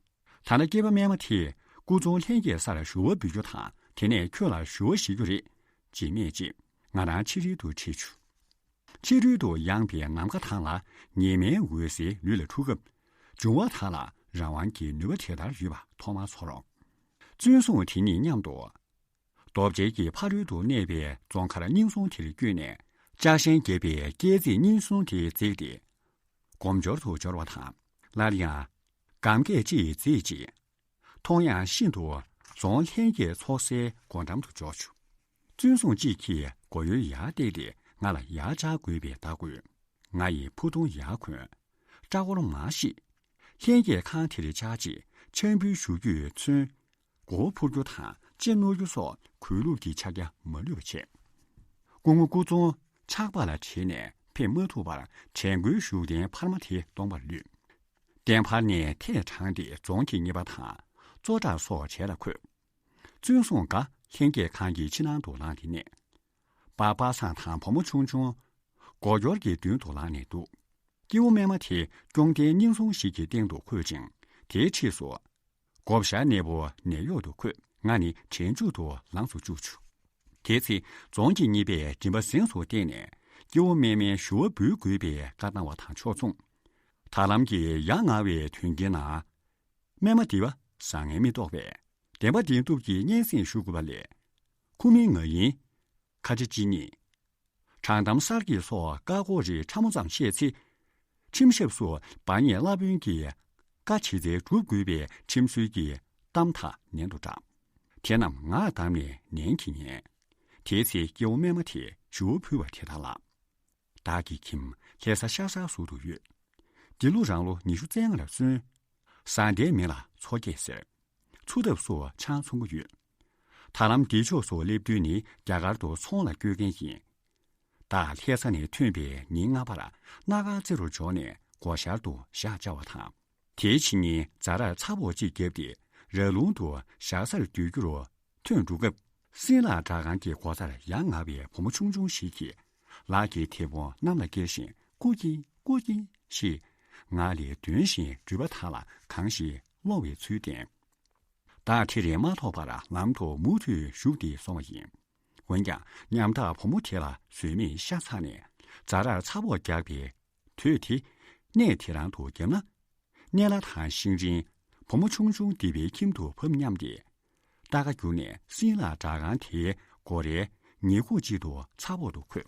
ད་ལྟ་སྐྱེས་པ་སྨན་མ་དེས་སྐུ་ཚོང་ལྷན་རྒྱས་སར་ཞུ་བ་འབུལ་རྒྱུ་དང་དེ་ནས་ཁྱོད་ལ་ཞུ་བ་ཞུ་རྒྱུ་རེད། ཅེས་སྨྲས་རྗེས་ང་རང་ཕྱི་རོལ་དུ་ཁྲིད་བཅུག་ཕྱི་རོལ་དུ་ཡངས་པའི་ནམ་མཁའ་དྭངས་ལ་ཉི་མའི་འོད་ཟེར་ལུས་ལ་འཁྲུག་སྐབས། འབྱུང་བ་དག་ལ་རང་དབང་གི་ནུས་པ་དེ་ལྟར་ཡོད་པ་ཐོག་མར་ཚོར། བཙོན་སྲུང་དེ་གཉིས་མཉམ་དུ། རྡོ་གཅལ་གྱི་ཕ་རོལ་ཏུ་གནས་པའི་རྫོང་མཁར་རྙིང་སྲུང་དེར་བསྐྱོད་ནས། ལྕགས་ཞེན་རྒྱས་པའི་སྐས་འཛེག་རྙིང་སྲུང་དེ་འཛེགས་ཏེ། སྒོམ་འབྱོར་དུ་འབྱོར་བ་དང་། སླར་ཡང་། སྒམ་སྐས་ཅིག་འཛེགས་རྗེས། མཐོང་ཡངས་ཤིན་ཏུ་རྫོང་ལྷན་རྒྱས་ཚོགས་སའི་སྒོ་འགྲམ་དུ་འབྱོར་བྱུང་། བཙོན་སྲུང་གཅིག་གིས་མགོ་ཡུ་ཡར་བཏེགས་ཏེ་ང་ལ་ཡར་བཅར་དགོས་པའི་བརྡ་བསྐུལ། ང་ཡིས་ཕུ་ཐུང་ཡར་གོན། སྐྲ་སྐོར་མར་བཤེད། ལྷན་རྒྱས་ཁང་དེར་བཅར་རྗེས་ཕྱག་འབུལ་ཞུ་རྒྱུས་མཚོན། མགོ་བོ་འཕུར་རྒྱུ་དང་ལྕེ་རྣོ་རྒྱུ་སོགས་གུས་ལུགས་ཀྱི་ཕྱག་རྒྱ་མ་ལུས་པ་བྱས། སྐུ་ངོ་སྐུ་ཚོང་ཕྱག་པ་ལ་བྲེལ་ནས་ཕེབས་མ་ཐུབ་པར་དྲན་སྐུལ་བཞུགས་གདན་འཕར་མ་དེ་སྟོང་པར་ལུས། གདན་འཕར་ནས་ཐད་དྲངས་ཏེ་རྫོང་གི་གཉེར་པ་དང་གཙོ་བྲག་སོགས་གྲལ་ལ་འཁོད། བཙོན་སྲུང་འགའ་ལྷན་རྒྱས་ཁང་གི་ཕྱི་ནང་དུ་ལངས་ཏེ་གནས། པ་པ་སངས་དང་བུ་མོ་ཆུང་ཆུང་སྒོ་སྐྱོར་གྱི་མདུན་དུ་ལངས་ནས་འདུག་སྐྱེ་བོ་སྨན་མ་དེ་སྐྱོང་རྟེན་རྙིང་སྲུང་ཞིག་གི་སྟེང་དུ་འཁོད་ཅིང་དེའི་འཁྲིས་སུ། སྒོ་བཞག་གནས་པོ་ནད་གཡོག་ཏུ་འཁོད། ང་ནི་དྲན་འཇུག་ཏུ་ལངས་སུ་བཅུག་བྱུང་། དེའི་ཚེ་རྫོང་གི་གཉེར་པས་མགྲིན་པ་གཟེངས་སུ་བསྟན་ནས་སྐྱེ་བོ་སྨན་མའི་ཞུ་བ་འབུལ་དགོས་པའི་བཀའ་གནང་བ་དང་ཕྱོགས་མཚུངས། ད་ལམ་གྱི་ཡ་ང་བའི་དོན་རྐྱེན་ན། སྨན་མ་འདི་པ་བཟང་ངན་མི་རྟོགས་པས། བདེན་པ་བདེན་ཐུབ་ཀྱི་སྙན་སེང་ཞུ་དགོས་པ་ལས། ཁུངས་མེད་ང་ཡིན། ཁ་ཆེ་ཅི་ཉིད། དྲང་གཏམ་གསར་བསྐྱེད་སོགས་བཀའ་བསྒོ་རིགས་ཕྲ་མོ་ཙམ་བཤད་ཚེ། ཁྲིམས་ཞབས་སུ་བ་ཉེས་བླ་དཔོན་གྱིས་བཀའ་ཇི་སྩལ་སྒྲུབ་དགོས་པའི་ཁྲིམས་སྲོལ་གྱི་གཏམ་དག་ནན་དུ་བསྒྲགས། དེ་རྣམས་ངག་བསྡམས་ནས་ནན་གྱིས་ཉན། དེའི་ཚེ་སྐྱེ་བོ་སྨན་མ་དེས་ཞུ་བ་ཕུལ་བ་དེ་དག་ལ། བདག་གི་ཁྱིམ་ལྷ་ས་ཤ་ཟ་ཟུར་དུ་ཡོད། འདི་ལོ་རང་ལོ་ཉི་ཤུ་རྩ་ལྔ་ལ་སོན། བཟའ་ཟླའི་མིང་ལ་མཚོ་སྐྱེས་ཟེར། ཚུགས་ཐབས་སུ་ཆང་འཚོང་གི་ཡོད། ད་ལམ་འདི་ཕྱོགས་སུ་སླེབས་དུས་ནི་རྒྱ་གར་དུ་ཚོང་ལ་བསྐྱོད་མཁན་ཡིན། བདག་ལྷ་ས་ནས་ཐོན་པའི་ཉིན་སྔ་པར་སྣ་དཀར་རྩེ་རུ་འབྱོར་ནས་སྒོ་ཤར་དུ་ཞག་བཅར་བ་དང་། དེའི་ཕྱི་ཉིན་ཛ་རར་ཚ་བོགས་གཅིག་བརྒྱབ་སྟེ་ར་ལུང་དུ་ཞག་སར་སྡོད་རྒྱུ་རུ་ཐོན་འགྲོ་སྐབས། སྲིན་ལག་སྦྲག་ཁང་གི་སྒོ་རྩར་ཡ་ང་བའི་བུ་མོ་ཆུང་ཆུང་ཞིག་གིས་ལག་གི་མཐེ་བོང་གནམ་ལ་བཀལ་བཞིན། སྐུ་མཁྱེན། སྐུ་མཁྱེན་ཞེས་ང་ལས་འདོན་བཞིན་འགྲུལ་པ་དག་ལ་གང་ཞིག་སློང་བའི་ཚུལ་བསྟན། བདག་དེ་རིང་མ་ཐོགས་པར་ལམ་དུ་མུ་མཐུད་ཞུགས་ཏེ་སོང་བ་ཡིན། འོན་ཀྱང་ཉམ་ཐག་བུ་མོ་དེ་ལ་བཟོད་མེད་ཤ་ཚ་ནས་ཛ་རར་ཚ་བོགས་རྒྱག་པའི་དུས་དེ། གནས་དེ་རང་དུ་བརྒྱབ་ན། མནལ་ལ་དང་ཤིང་རིང་། བུ་མོ་ཆུང་ཆུང་སྡིག་པའི་ཁྱིམ་དུ་བབས་སྙམ་སྟེ། རྟ་ཁ་བསྒྱུར་ནས་སྲིན་ལག་སྦྲག་ཁང་དེའི་སྒོ་རའི་ཉེ་ཁུག་ཅིག་ཏུ་ཚ་བོགས་དུ་འཁོད།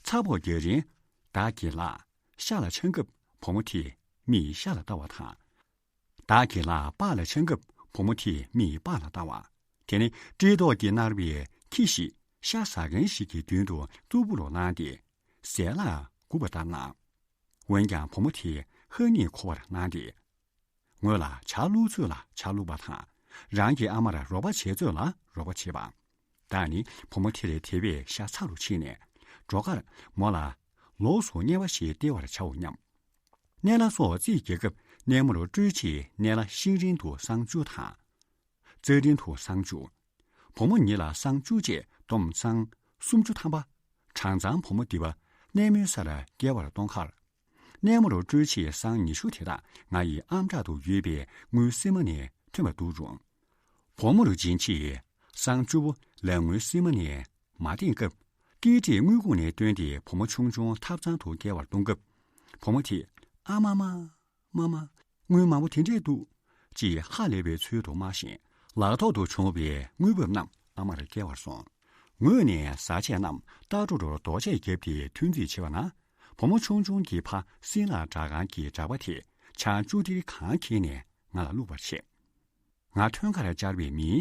ཚ་བོགས་རྒྱག་རིང་། བདག་གི་ལག་ཤ་ལ་འཆང་སྐབས་བུ་མོ་དེས་མིག་ཤ་ལ་ལྟ་བ་དང་། བདག་གི་ལག་པགས་ལ་འཆང་སྐབས་བུ་མོ་དེས་མིག་པགས་ལ་ལྟ་བ། དེ་ནས་སྤྲེལ་ཏོག་གིས་མནར་བའི་ཁྱི་ཞིག་ཤ་ཟ་མཁན་ཞིག་གི་མདུན་དུ་གཙུག་པུ་རུ་ལངས་ཏེ། ཟས་ལ་སྒུག་པ་ལྟར་སྣང་། འོན་ཀྱང་བུ་མོ་དེས་ཧ་ནི་གོ་བར་སྣང་སྟེ། ངོས་ལ་ཇ་བླུགས་ཚོད་ལ་ཇ་བླུགས་པ་དང་། རང་གི་ཨ་མར་རོགས་པ་བྱེད་ཚོད་ལ་རོགས་པ་བྱེད་པ། བདག་ནི་བུ་མོ་དེ་ལས་དེ་བས་ཤ་ཚ་རུ་ཕྱིན་ནས། སྒྲོ་ཁར་མོ་ལ་ལོགས་སུ་དམྱལ་བ་ཞིག་སྟེར་བར་བྱའོ་སྙམ། མནལ་ལ་སོགས་རྩིས་རྒྱག་སྐབས་གནས་མོར་སྤྲོད་ཆེད་མནལ་ལ་ཤིང་རིང་དུ་སྲང་བཅུ་དང་། རྩ་རིང་དུ་སྲང་བཅུ། བུ་མོ་ཉིད་ལ་སྲང་བཅུ་བཅས་བསྡོམས་སྲང་སུམ་ཅུ་ཐམ་པ། གྲངས་ཚང་བུ་མོ་འདི་པ་གནས་མོའི་སར་བསྐྱལ་བར་གཏོང་ཁར། གནས་མོར་སྤྲོད་ཆེད་སྲང་ཉི་ཤུ་དེ་དག་ང་ཡི་ཨམ་ཕྲག་ཏུ་ཡོད་པའི་དངུལ་སིལ་མ་ནས་ཐོན་པ་འདུག་རུང་། བུ་མོར་སྦྱིན་ཆེད་སྲང་བཅུ་པོ་ལ་དངུལ་སིལ་མ་ནས་མ་བཏོན་སྐབས། ཏིལ་འབྲས་དངུལ་ཁུག་ནས་བཏོན་ཏེ་བུ་མོ་ཆུང་ཆུང་ཐབ་ཚང་དུ་བསྐྱལ་བར་གཏོང་སྐབས། བུ་མོ་དེས་ཨ་མ་མ། མ་མ། དངུལ་མང་པོ་དེ་འདྲས་འདུག་ཅེས་ཧ་ལས་པའི་ཚུལ་དུ་སྨྲ་ཞིང་། ལག་ཐོག་ཏུ་བྱུང་བའི་དངུལ་འབབ་རྣམས་ཨ་མར་བསྐྱལ་བར་སོང་། ངོས་ནས་བཟའ་ཆས་རྣམས་ལྟག་འགྲོ་རུ་རྡོ་ཆས་བརྒྱབ་སྟེ་ཐོན་རྩིས་བྱེད་པ་ན། བུ་མོ་ཆུང་ཆུང་གིས་ཕ་སྲིན་ལག་སྦྲག་ཁང་གི་གྲྭ་པ་དེས་ཆང་བཅུ་ཏིར་གང་ཁྱེར་ནས་ང་ལ་བླུགས་པར་བྱེད། ང་ཐོན་ཁར་བཅར་བའི་མིན་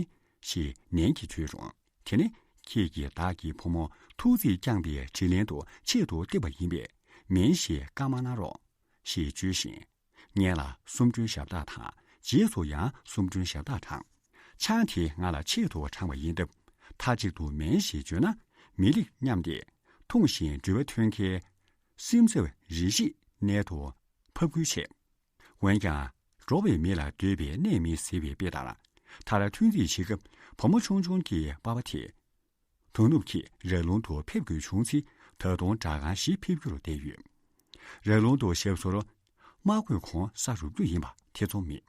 ཞེས་ནན་གྱིས་བརྗོད་རུང་། དེ་ནི་ཁྱེད་ཀྱིས་བདག་གི་བུ་མོ་ཐུགས་རྩིས་བསྐྱངས་པའི་དྲིན་ལན་དུ་ཆེད་དུ་བཏེགས་པ་ཡིན་པས་མིན་ཞེས་བཀའ་མ་གནང་རོགས་ཞེས་བརྗོད་བཞིན། སྔན་ལ་གསུམ་སྒྲོན་ཞབས་བཏགས་དང་རྗེས་སུ་ཡང་གསུམ་སྒྲོན་ཞབས་བཏགས་དྲངས། ཆང་དེ་ང་ལ་ཆེད་དུ་དྲངས་པ་ཡིན་སྟབས། མཐའ་གཅིག་ཏུ་མིན་ཞེས་བརྗོད་ན་མི་ལེགས་སྙམ་སྟེ། འཐུང་ཞིང་འགྲུལ་པ་ཐོན་ཁའི་སེམས་འཚབ་རེ་ཞིག་གནད་དུ་ཕབ་ཁུལ་བྱས། འོན་ཀྱང་། འགྲོ་བའི་མི་ལ་འདོད་པའི་གནས་མེད་ཟེར་བའི་དཔེ་ལྟར། མཐར་ཐུན་རྩིས་བྱེད་སྐབས་བུ་མོ་ཆུང་ཆུང་གི་པ་ཕ་དེས། དོ་ནུབ་ཀྱིས་ར་ལུང་དུ་ཕེབས་དགོས་བྱུང་ཚེ་ད་དུང་སྦྲག་ཁང་ཞིག་ཕེབས་རྒྱུར་བསྡད་ཡོད། ར་ལུང་དུ་ཞབས་སོར་མ་འགོད་གོང་ས་རུབ་རྒྱུ་ཡིན་པ་ཐེ་ཚོམ་མེད།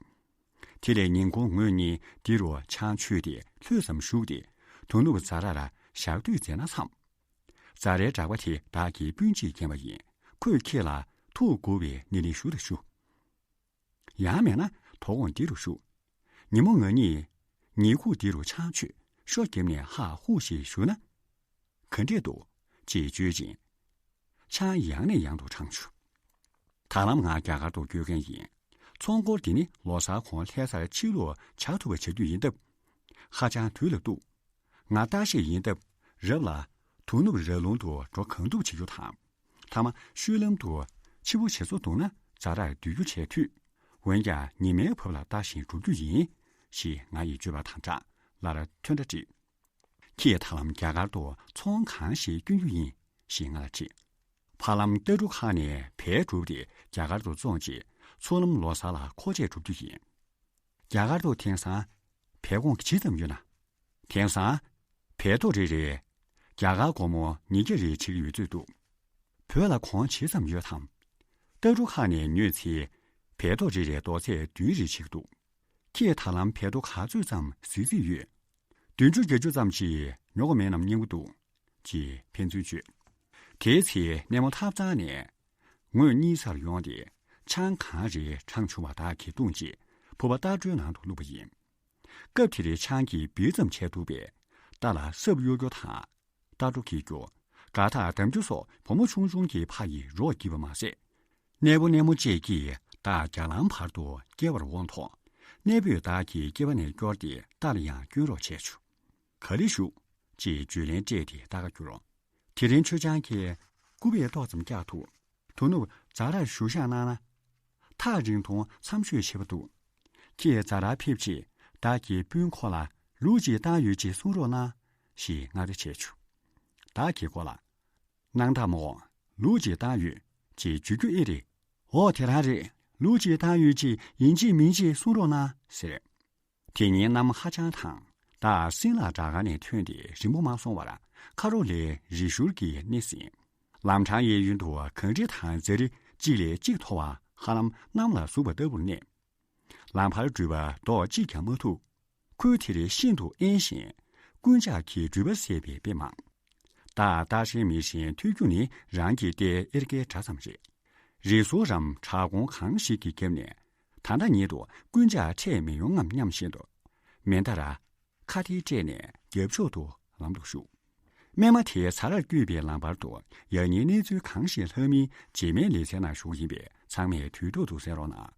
དེ་ལས་ཉིན་གུང་ངོས་གཉིས་འདི་རུ་ཆང་མཆོད་དེ་ལྷོད་ཙམ་བཞུགས་ཏེ་དོ་ནུབ་ཛ་ར་ལ་ཞག་སྡོད་མཛད་ན་བསམ། ཛ་རའི་གྲྭ་པ་དེ་བདག་གི་སྤུན་མཆེད་རྒན་པ་ཡིན། ཁོས་ཁྱེད་ལ་ཐུགས་དགོངས་པའི་སྣེ་ལེན་ཞུ་དང་ཞུ། ཡང་མེད་ན་དོ་དགོང་འདི་རུ་བཞུགས། ཉིན་མོ་ང་གཉིས་ཉི་ཁུག་འདི་རུ་ཆང་མཆོད་ཤོ་བརྒྱབ་ནས་ཧ་ཧུ་ཞེས་ཞུ་ན། ག་འདྲས་འདུག་ཅེས་བརྗོད་ཅིང་། ཆང་ཡང་ནས་ཡང་དུ་དྲངས་བྱུང་། ད་ལམ་ང་རྒྱ་གར་དུ་སྐྱོད་མཁན་ཡིན། ཚོང་སྐོར་འདི་ནི་ལོ་གསར་གོང་ལྷ་སར་ཕྱིར་ལོག་བྱ་ཐུབ་པ་བྱ་རྒྱུ་ཡིན་སྟབས། ཧ་ཅང་དུས་ལ་གཏུགས། ང་ལྟ་བཤལ་ཡིན་སྟབས་རབ་ལ་དོ་ནུབ་ར་ལུང་དུ་འགྲོ་གང་ཐུབ་བྱེད་རྒྱུ་དང་། མཐའ་མ་ཤུལ་ལམ་དུ་འཕྱི་པོ་བྱེད་སྲོལ་འདུག་ན་ཛ་རར་སྡོད་རྒྱུ་བྱས་འཐུས། འོན་ཀྱང་ཉི་མའི་བབས་ལ་ལྟ་བཞིན་འགྲོ་རྒྱུ་ཡིན། ཞེས་ང་ཡིས་བརྗོད་པ་དང་སྦྲགས་ལ་ར་ཐོན་སྒྲ་དྲིས། ཁྱེད་ད་ལམ་རྒྱ་གར་དུ་ཚོང་གང་ཞིག་སྐྱོན་རྒྱུ་ཡིན་ཞེས་ང་ལ་དྲིས། ཕ་ལམ་ཏ་ཀྲུ་ཁ་ནས་བལ་བསྒྲུབས་ཏེ་རྒྱ་གར་དུ་བཙོང་རྗེས་ཚོང་ལམ་ལོ་གསར་ལ་མཁོ་ཆས་སྒྲུབ་རྒྱུ་ཡིན། རྒྱ་གར་དུ་དེང་སང་བལ་གོང་ཇི་ཙམ་ཡོད་ན། དེང་སང་བལ་ཏོག་རེ་རེ་རྒྱ་གར་སྒོར་མོ་ཉིས་བརྒྱ་རེ་བྱེད་ཀྱི་ཡོད་ཚོད་འདུག་བོད་ལ་གོང་ཇི་ཙམ་ཡོད་དམ། ཏ་ཀྲུ་ཁ་ནས་ཉོས་ཚེ་བལ་ཏོག་རེ་རེ་རྡོག་ཚད་བདུན་རེ་བྱེད་ཀྱི་འདུག་ཁྱེད་ད་ལམ་བལ་ཏོག་ག་ཚོད་ཙམ་གཟི་རྩིས་ཡོད། བདུན་ཅུ་བརྒྱད་ཅུ་ཙམ་ཅིག་ཉོ་དགོས་མེད་ནམ་སྙམ་གྱི་འདུག་ཅེས་ཕན་ཚུན་བརྗོད། དེའི་ཚེ་གནས་མོ་ཐབ་ཚང་ནས་ངོས་གཉིས་སར་ཡོང་སྟེ་ཆང་གང་རེ་དྲངས་བྱུང་བ་བདག་གིས་བཏུང་རྗེས་ཕུར་པ་ལྟ་འགྲོའི་ནང་དུ་བླུགས་པ་ཡིན། སྐབས་དེར་ཆང་གིས་འབིགས་ཙམ་བྱས་འདུག་པས་རྟ་ལ་སྲབ་གཡོ་རྒྱུ་དང་། རྟ་འགྲོ་འཁྱེར་རྒྱུ། དགའ་ཐག་འདམ་རྒྱུ་སོགས་བུ་མོ་ཆུང་ཆུང་གི་ཕ་ཡིས་རོགས་བགྱིས་པ་མ་ཟད། གནས་པོ་གནས་མོ་བཅས་ཀྱིས་བདག་རྒྱ་ལམ་བར་དུ་སྐྱེལ་བར་འོང་ཐོག་གནས་པོས་བདག་གི་སྐེད་པ་ནས་སྐྱོར་ཏེ་རྟ་ལ་ཡང་སྐྱོན་རོགས་བྱས་བྱུང་། ག་ལེ་བཞུགས། ཅེས་བརྗོད་ལན་སྤྲད་དེ་རྟ་ཁ་བསྒྱུར། དེ་རིང་མཆོད་ཆང་གིས་སྐུད་པས་ཏོག་ཙམ་བཀྱག་ཐུབ། དོ་ནུབ་ཛ་རར་བཞུགས་ཤག་གནང་ན། ཐག་རིང་ཐུང་མཚམས་ཤོད་བྱེད་པ་འདུག་ཁྱེད་ཛ་རར་ཕེབས་རྗེས་བདག་གི་སྤུན་ཁོ་ལ་ལུག་ཅིག་བཏང་ཡོད་ཅེས་གསུང་རོགས་གནང་། ཞེས་ངར་འདྲི་བྱས་བྱུང་། བདག་གིས་ཁོ་ལ། གནང་དང་མོ། ལུག་ཅིག་བཏང་ཡོད། ཅེས་བརྗོད་རྒྱུ་ཨེ་རེད། འོ་དེ་རང་རེད། ལུག་ཅིག་བཏང་ཡོད་ཅེས་ཡིན་གཅིག་མིན་གཅིག་གསུང་རོགས་གནང་ཟེར། དེ་ཉིན་གནམ་ཧ་ཅང་ཐང་། སྟག་སྲིན་ལག་དྲ་སྒང་ནས་ཐོན་ཏེ་རིང་པོ་མ་སོང་བར་ཁ་རོག་ལས་རི་ཤུར་གྱིས་སྣེ་ཟིན། ལམ་འཕྲང་གཡས་གཡོན་དུ་གངས་རི་དང་རྫ་རི་གཅིག་ལས་གཅིག་མཐོ་བ་ཧ་ལམ་གནམ་ལ་ཟུག་པ་ལྟ་བུར་གནས། ལམ་བར་འགྲུལ་པ་རྡོག་གཅིག་ཀྱང་མ་ཐུག། ཁུལ་དེར་ཤིན་ཏུ་དབེན་ཞིང་རྐུན་ཇག་གིས་འགྲུལ་པ་བསད་པའི་དཔེ་མང་། སྟག་སྟག་ཤན་མི་ཤན་ཐོས་རྒྱུ་ནི་རང་གི་ལྟའི་ཨེར་ཀའི་སྒྲ་ཙམ་རེད། རི་ཟུར་རམ་བྲག་ཁུང་གང་ཞིག་གི་རྒྱབ་ནས་ད་ལྟ་ཉིད་དུ་རྐུན་ཇག་འཕྲད་མི་ཡོང་ངམ་སྙམ་བཞིན་དུ། མེ་མདའ་ར་ཁ་ཐེ་སྤྲད་ནས་རྒྱབ་ཕྱོགས་སུ་ལམ་དུ་ཞུགས། རྨས་མ་དེ་ཟ་རར་བསྐྱོད་པའི་ལམ་བར་དུ་ཡང་ཉིན་གནས་ཚུལ་གང་ཞིག་ལྷག་མིན་རྗེས་མའི་ལེ་ཚན་ནང་ཞུ་གི་ཡིན་པས་ཚང་མས་དུས་ཐོག་ཏུ་གསན་རོགས་གནང་།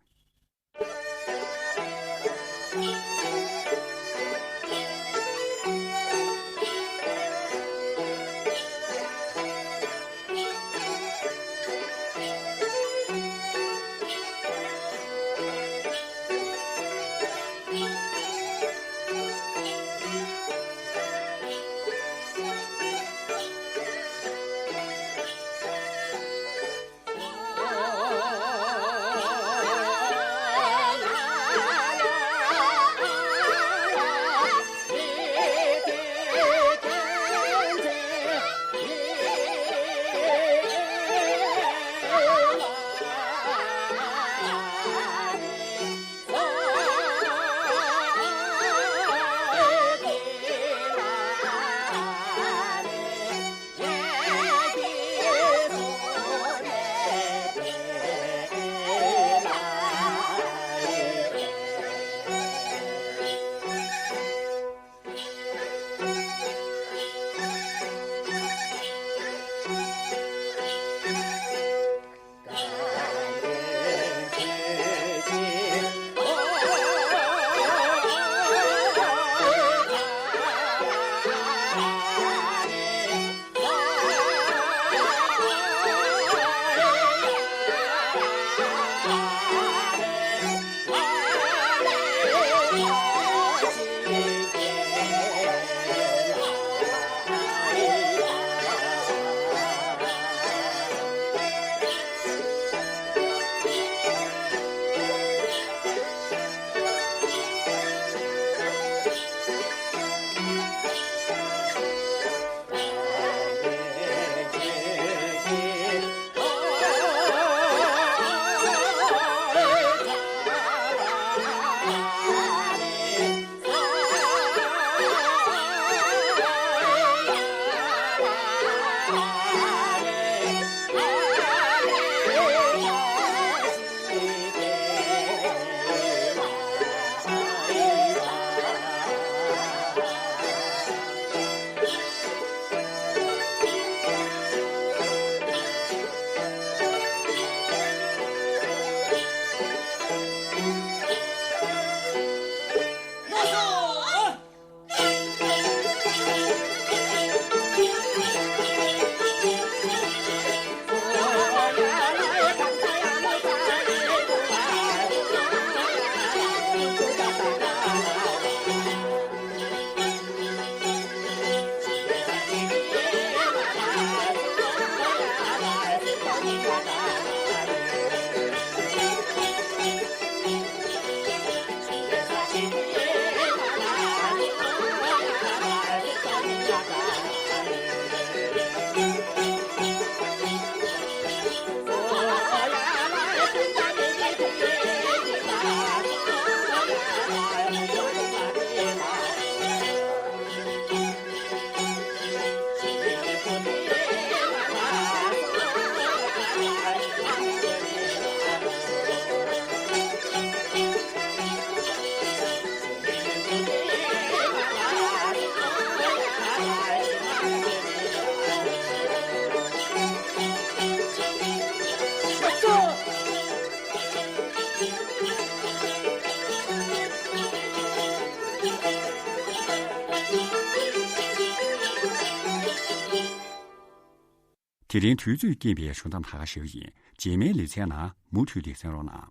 དེ་རིང་དུས་ཚོད་རྐྱེན་པས་ཞུ་མཚམས་ད་ག་ཞུ་ཡིན། རྗེས་མའི་ལེ་ཚན་ནང་མུ་མཐུད་དེ་གསན་རོགས་གནང་།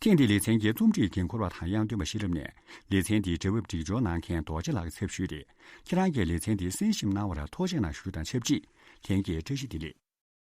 ཐེངས་འདིའི་ལེ་ཚན་གྱི་རྩོམ་སྒྲིག་འགན་འཁུར་བ་དང་དབྱངས་སྟོན་པ་ཤེས་རབ་ནས་ལེ་ཚན་འདིའི་འབྲེལ་བ་སྒྲིག་སྦྱོར་གནང་མཁན་རྡོ་རྗེ་ལགས་ཀྱི་ཚབ་ཞུས་ཏེ། ཁྱེད་རང་གིས་ལེ་ཚན་འདི་གསན་ཞིབ་གནང་བར་ཐུགས་རྗེ་གནང་ཞུ་དང་ཆབས་ཅིག་ལྷན་རྒྱས་བཀྲ་ཤིས་བདེ་ལེགས།